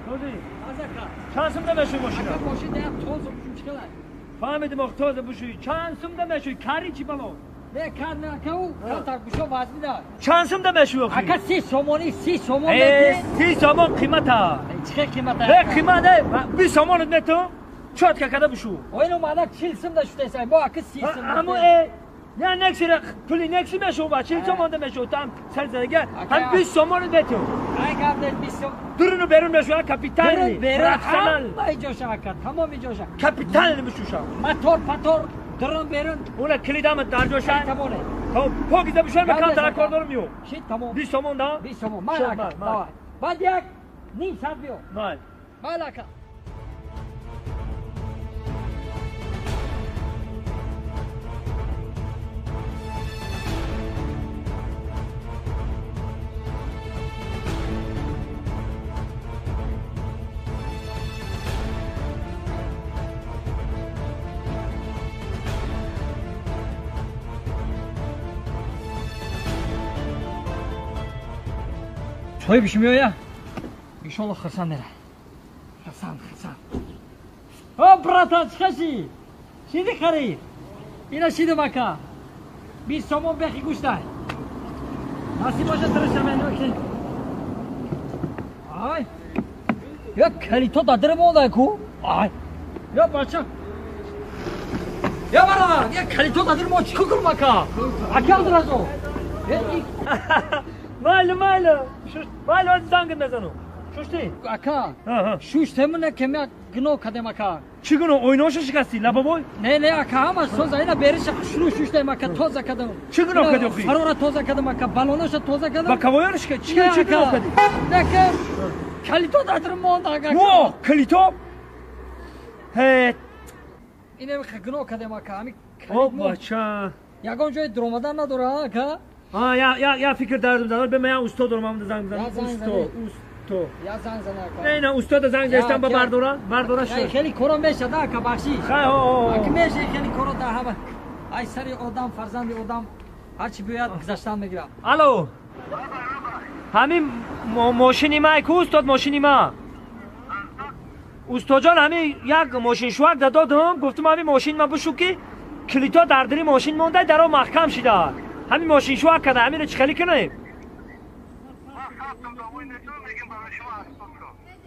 توزی چند سوم دمشوی ماشینا؟ اگه ماشین ده تازه بشوی چکلای فهمیدم آخ تازه بشوی چند سوم دمشوی کاری چی بلا؟ نه کار نه که او کار بشو وزنی ده چند سوم دمشوی آخی؟ اگه 30 سومونی 30 سومون ده 30 سومون قیمته چه قیمته؟ نه قیمته 20 سومون نه تو چات که کده بشو و اینو مالا 40 سوم ده شده سای با اگه 30 سوم همو ای نه نکسی پولی نکسی میشو با 40 سومون ده میشو تام سر زدگه هم 20 سومون ده تو ای گفت 20 سوم درونو بیرون میشو کاپیتان بیرون همه جوشا اکا تمام جوشا کاپیتان میشوشا موتور پاتور درون بیرون اون کلیدام در جوشا تمام تمام پاکیزه بشو مکان ترا کار دارم میو شی تمام 20 سومون ده 20 سومون مال اکا بعد یک نیم ساعت بیو مال مال اکا توی بشمیه انشالله خرسان نره خرسان خرسان او براتان چخشی چیدی خرید اینا شیدم اکا 20 سومون بخی گوش ده نصیب باشه ترشم من آی یا کلیتو دادرم اون کو آی یا بچه یا برادر یا کلیتو دادرم اون چیکار کنم اکا اکا درازو مایل مایل مایل زنگ نزنو شوشتی اکا شوشتمونه که می گناه کردم اکا چی گناه آینه‌اشو شکستی لبابوی نه نه اکا همه سوز اینا برش شروع شوشتم اکا تازه کردم چی گناه کردی آخی فرارا تازه کردم اکا بالوناشو تازه کردم با کوایانش که چی گناه کردی نه که کلیتو دادرم موند اکا وا کلیتو هی اینم گناه کردم اکا همی او بچه یگان جای درآمدن نداره اکا آه یا یا یا فکر دارم زدم به من استاد دارم هم زنگ زدم استاد استاد یا زنگ زدم نه نه استاد زنگ زدم با بردورا بردورا شد خیلی کارا میشه دا که بخشی خیلی که میشه خیلی کارا دا همه ای سری آدم فرزند آدم هر چی بیاد گذشتن میگیرم الو همین ماشینی ما کو استاد ماشینی ما استاد جان همین یک ماشین شوک دادم گفتم همین ماشین ما بشو که کلیتا در دری ماشین مونده درا محکم شده همین ماشین شو کرده همین رو چخلی کنیم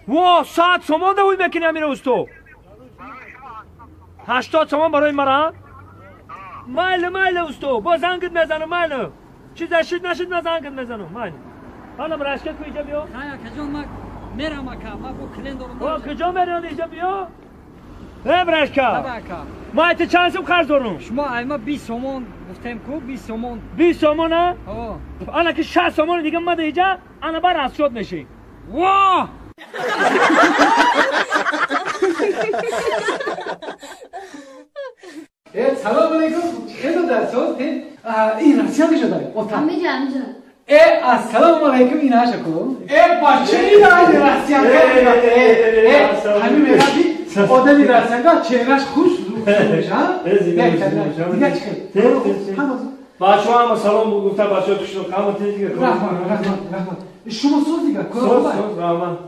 وا 100 سومان دوی میکنی همین رو استو 80 سومان برای مرا مایل مایل استو با زنگت میزنم مایل چیز شد نشد من زنگت میزنم مایل حالا مرشکه کو اینجا بیا خیا کجا ما میرم اکا ما با کلین دارم با کجا میرم اینجا بیا ای برشکا ما ایت چند سوم قرض دارم شما ایما 20 سومان گفتم کو 20 سومان 20 سومان ها انا که 60 سومان دیگه ما اینجا انا بر از شد میشی وا سلام علیکم خیلی درسات این رسیان شده همینجا همینجا ای السلام علیکم این هاش کو ای بچه این رسیان همین میگی آدمی رسنگا چهرهش خوش میشه دیگه چه بچه‌ها هم سلام گفتم بچه‌ها خوش قامت دیگه رحمان رحمان رحمان شما سوز دیگه سوز رحمان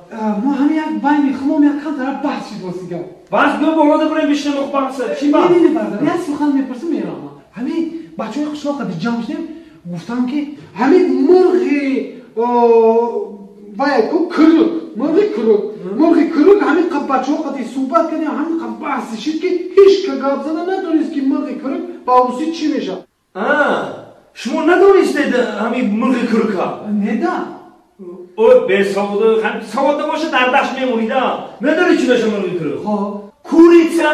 ما همین یک بین خمام یک کم طرف بحث شد واسه دیگه بحث دو بالا بریم بشینیم مخ بحث چی بحث نه نه برادر یه سخن میپرسم میرم همین بچه‌های قشلاق قد جمع شدیم گفتم که همین مرغ وای کو کروک مرغ کروک مرغ کروک همین قب بچه‌ها قد صحبت کردیم همین قب بحث شد که هیچ که گپ زدن ندونست که مرغ کروک با روسی چی میشه شما ندونستید همین مرغ کروکا نه دا او به سواد هم سواد باشه در دست میمونید نداری چی میشه مرغ کروک خب курица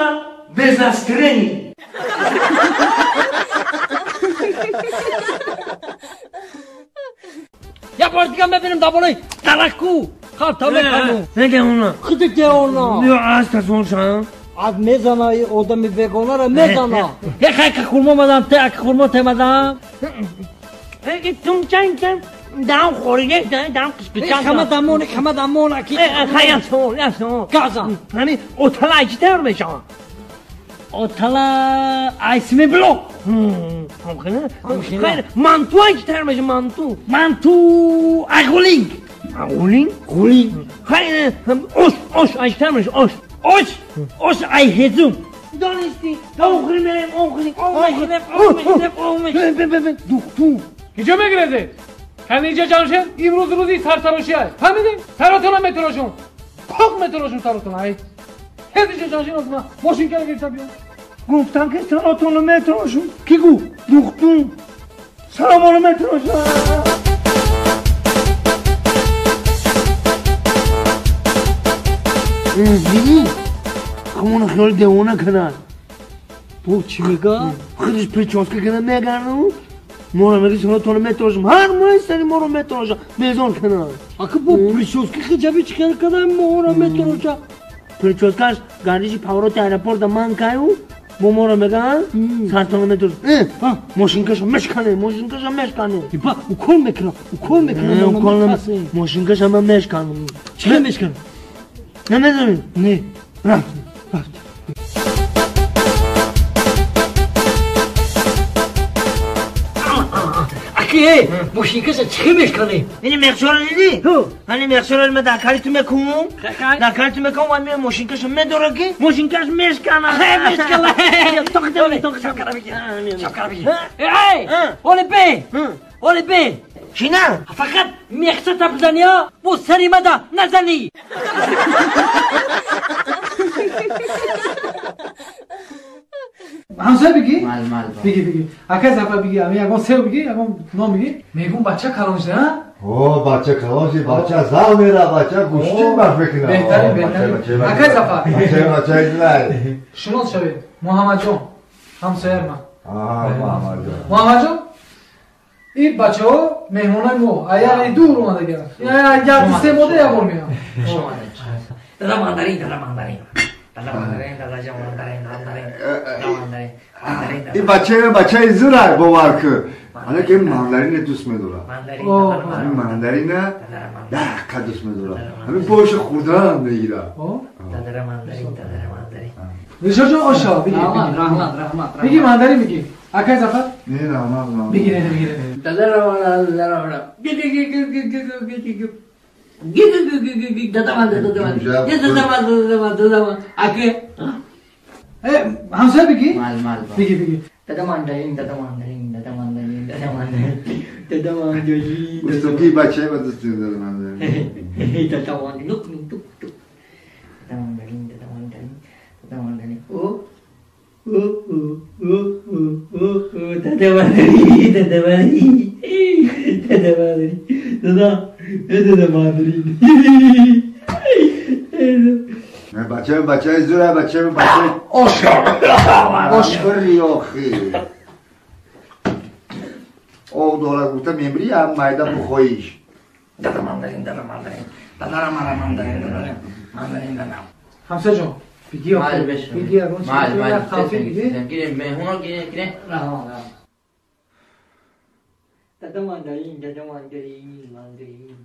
без настроения. Я бор дигам мебинам дар болои дарахт ку хавта мекану неге уна худи деона ё аз тасоншан аз мезана и одами бегонара мезана яка хурмо мадам те ак хурмо темадам тумчанчан дам хориге дам қишқичан хама дамон хама дамон аки хая сон я сон газа ҳами отала айчи тайёр мешавад отала айсми блок манту айчи тайёр мешавад манту манту айғулинг Ғулин? Ғулин. Хай, ош, ош, айштамаш, ош. Ош, ош ай ҳезум. Донисти? Охри мерем, охри. Охри, охри, охри. Духтур. Киҷо мегирезед? Кани иҷа ҷамшед, имрӯз рӯзи сартарошӣ аст. Фаҳмидем? Саротона метарошум. Пок метарошум саротона. Ай. Ҳез иҷа ҷамшед озма. Мошинкаро гирифта биё. Гуфтам ки саротонро метарошум. Ки гуфт? Духтур. Саромонро метарошум. Диди? Хамона хиёли девона карданд. Бо чӣ мега? Худаш прическа карда мегарду. Моро меги саротонро метарошам. Ҳар моҳи сари моро метарошам. Безор карданд. Ака бо прически хиҷаби чӣ кар кардам моро метароша? Прическаш гардиши повороти аэропорта ман каю бо моро меган сартонро метарошам. Мошинкаша мешкане, мошинкаша мешкане. Ипа укол мекунам, укол мекунам. Укол мошинкаша ман мешканам. Чӣ мешканам? Намедонӣ? Не. Рафт, рафт. Аки, мошинкаша чӣ мешканем? Ини мехшоро дидӣ? Ани мехшоро ма дар кали ту мекунам. Дар кали ту мекунам ва мошинкаша медора ки мошинкаш мешкана. Мешкана. Шапкара бигир. Шапкара бигир. Эй, оли бе. Оли бе. Чӣ на? Фақат мехшата бизанӣ, бо сари мада назанӣ. ҳамсоя бигӣ? Бигӣ, бигӣ. Акай Зафар бигӣ, ами ягон сев бигӣ, ягон ном бигӣ. Мегӯм бача калон шуда, а? О, бача калон шуд, бача зал мера, бача гӯштин баф мекунад. Беҳтарин, беҳтарин. Акай Зафар. Бача, бача излай. Шинос шавед. Муҳаммадҷон, ҳамсояи ман. Муҳаммадҷон. Муҳаммадҷон, ин бачаҳо меҳмонои мо, аяи дур омадагианд. Як се мода як бор меоянд. Дада мандарин, дада мандарин. Дада мандарин, дадаҷон мандарин, мандарин, мандарин, мандарин. Ин бачаи бачаи зурай бовар кун. Ана ки мандарине дӯст медорад. Ҳамин мандарина дақиқа дӯст медорад. Ҳамин боша хӯрдан мегирад. Дадара мандарин, дадара мандарин. Дилшодҷон оша бигӣ. Раҳмат, раҳмат. Бигӣ мандарин бигӣ. Акай Зафар? Не, раҳмат, раҳмат. Бигӣ, не, бигӣ. Дадара мандарин. Ги ги ги ги ги ги ги ги. Ги ги ги ги ги дада ман дада ман. Дада ман дада ман дада ман. Аке. Ҳамсоя бигӣ? Мал мал. Бигӣ, бигӣ. Дада мандарин, дада мандарин, дада мандарин, дада мандарин. Дада мандарин. Устуки бачаи ма дӯст дорад мандарин. Дада мандарин. Лук лук тук тук. Дада мандарин, дада мандарин, дада мандарин. О о о о о о дада мандарин, дада мандарин. Дада мандарин. Дада дада мандарин. Бачаи бачаи зура, бачаи бачаи ош. Ош хӯри охи. Об дорад гуфта мемри, ам майда бухоиш. Дада мандарин, дада мандарин. Дада мандарин, дада мандарин, дада. Ҳамсояҷон, бигӣ охи. Бигӣ ягон чиз, хамфи бигӣ. Гирем, меҳмоно гирем, гирем. Раҳмат, раҳмат. Дада мандарин, дада мандарин, мандарин.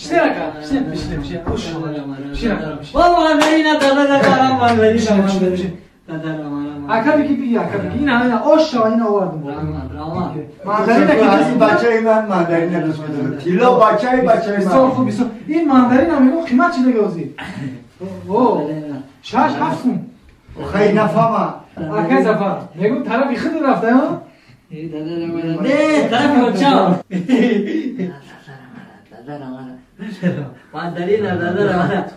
Шина ака, шина, бишина, бишина. Ош. Шина. Мандарина, дада дада мандарин, мандарин. Дада Ака бигӣ, бигӣ, ака бигӣ. Ина, ина, оша, ина овардум. Раҳмат, раҳмат. Мандарина ки дӯст бачаи ман мандарина дӯст медорад. Тилло бачаи бачаи ман. Бисёр хуб, бисёр. Ин мандарина мегӯм қимат чӣ дега озӣ? О, 6-7 сум. Хай нафама. Акай Зафар, мегӯм тарафи худ рафта, ҳа? Не, тарафи очам. Мандарина, дада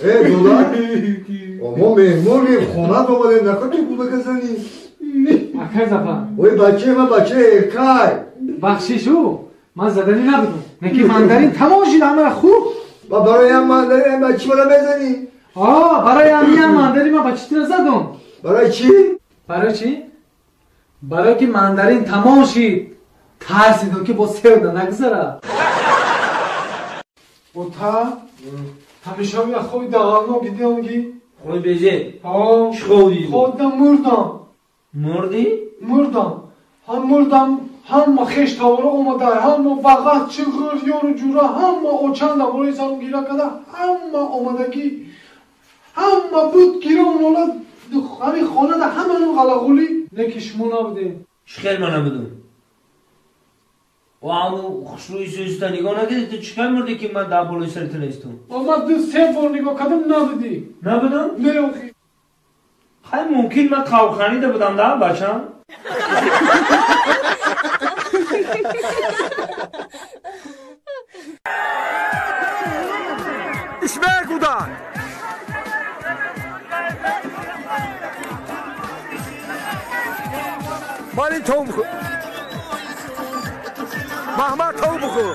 Э, дуда, мо меҳмонем, хона омадем, накун ту гулака занӣ. Акай Зафар. Ой, бачаи ман, бачаи эркай. Бахшишу, ман заданӣ набудам. Неки мандарин тамом шид, ҳамаро хӯрд. Ва барои ҳам мандарин бачи мара мезанӣ? А, барои ҳамин мандарин ман бачи тира задам. Барои чӣ? Барои чӣ? Барои ки мандарин тамом шид. Тарсидам ки бо севда нагузарад. Ота, ҳамеша як хоби дағалнок дидам ки. Хоби беже? Ҳа. Чӣ хоб дидӣ? Хобдам мурдам. Мурдӣ? Мурдам. Ҳам мурдам, ҳама хештавора омада, ҳама вағат чиғир, ёру ҷура, ҳама очанда болои сарам гира карда, ҳама омадагӣ, ҳама буд гирон ола ҳамин хонада ҳаману ғалағулӣ не ки шумо набудем. Чӣ хел ман набудам? О аму хушрӯи сӯиста нигоҳ накардӣ, ту чӣ хел мурдӣ ки ман дар болои сари ту нестум? О ман 2-3 бор нигоҳ кардам, набудӣ. Набудам? Не охи. Хай мумкин ман қавханида будам да бачам. Ишмер куда? Малин том Махмад том буху.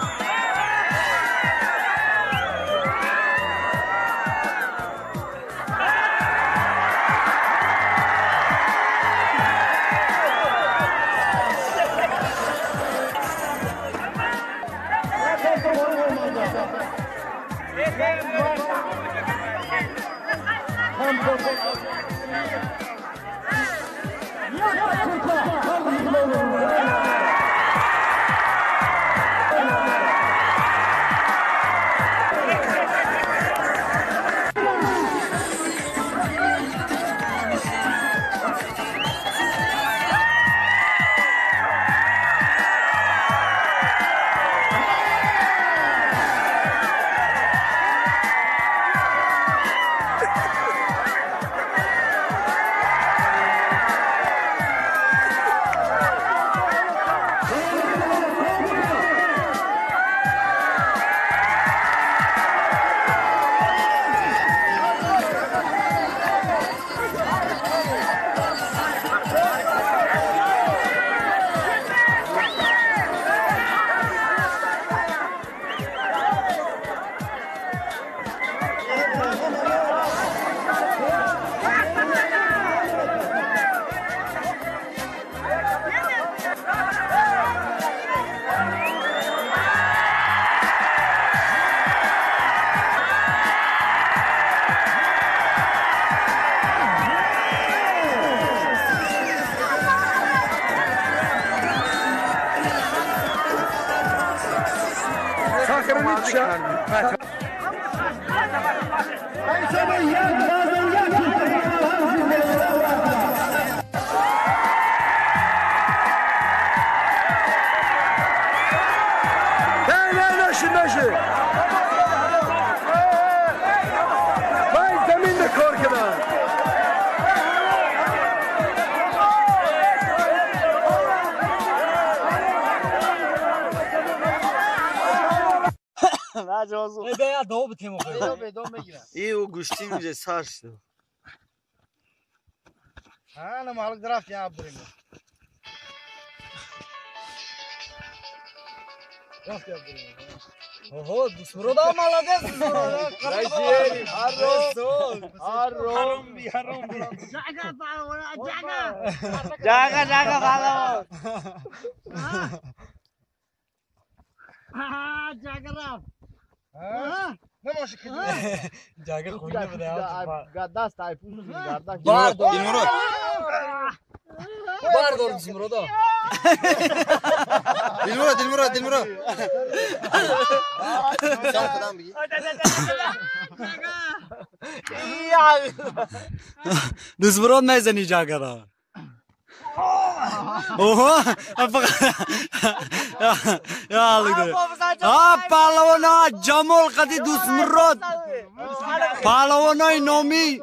ای گوشتی میشه سر شد. انا معلق درافت يا عبد الرحيم. درافت يا عبد الرحيم. اوه دسمرو مالades دسمرو. هارو حرام بي حرام. جاگا جاگا جاگا جاگا بالا. ها جاگا رفت. نماشه که جاگه خونده بوده. دست ای پوزو گردن. بردار بردار دسمرو. دلمراد دلمراد دلمراد. سال خودم بگی. دسمرود میزنی جاگه را. اوه یا الله. ها پهلوانا جمال قدی دسمرود. پهلوانای نامی.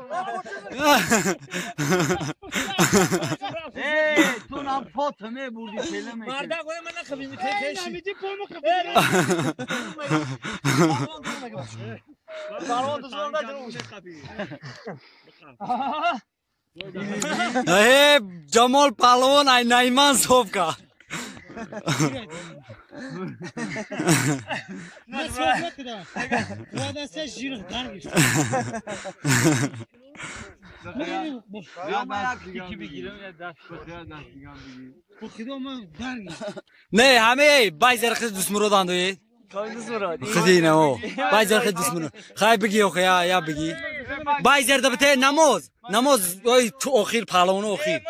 تو نام فاطمه بردی پله میکنی. مرده گویا من نخبی میتونی نمیدی پول مخبی. ای جمال پهلوان ای نایمان صوب کا. نه صوب نکردم. و دستش جیرخ درگشت. نه همه بای زرخ دسمرو داندوی. خدی نه او بای زرخ دسمرو. خای بگی اوخ یا بگی. بای زرد بته نماز نماز ای تو اخیر پهلوان اخیر.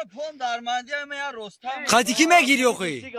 خاطی کی میگیری اخی؟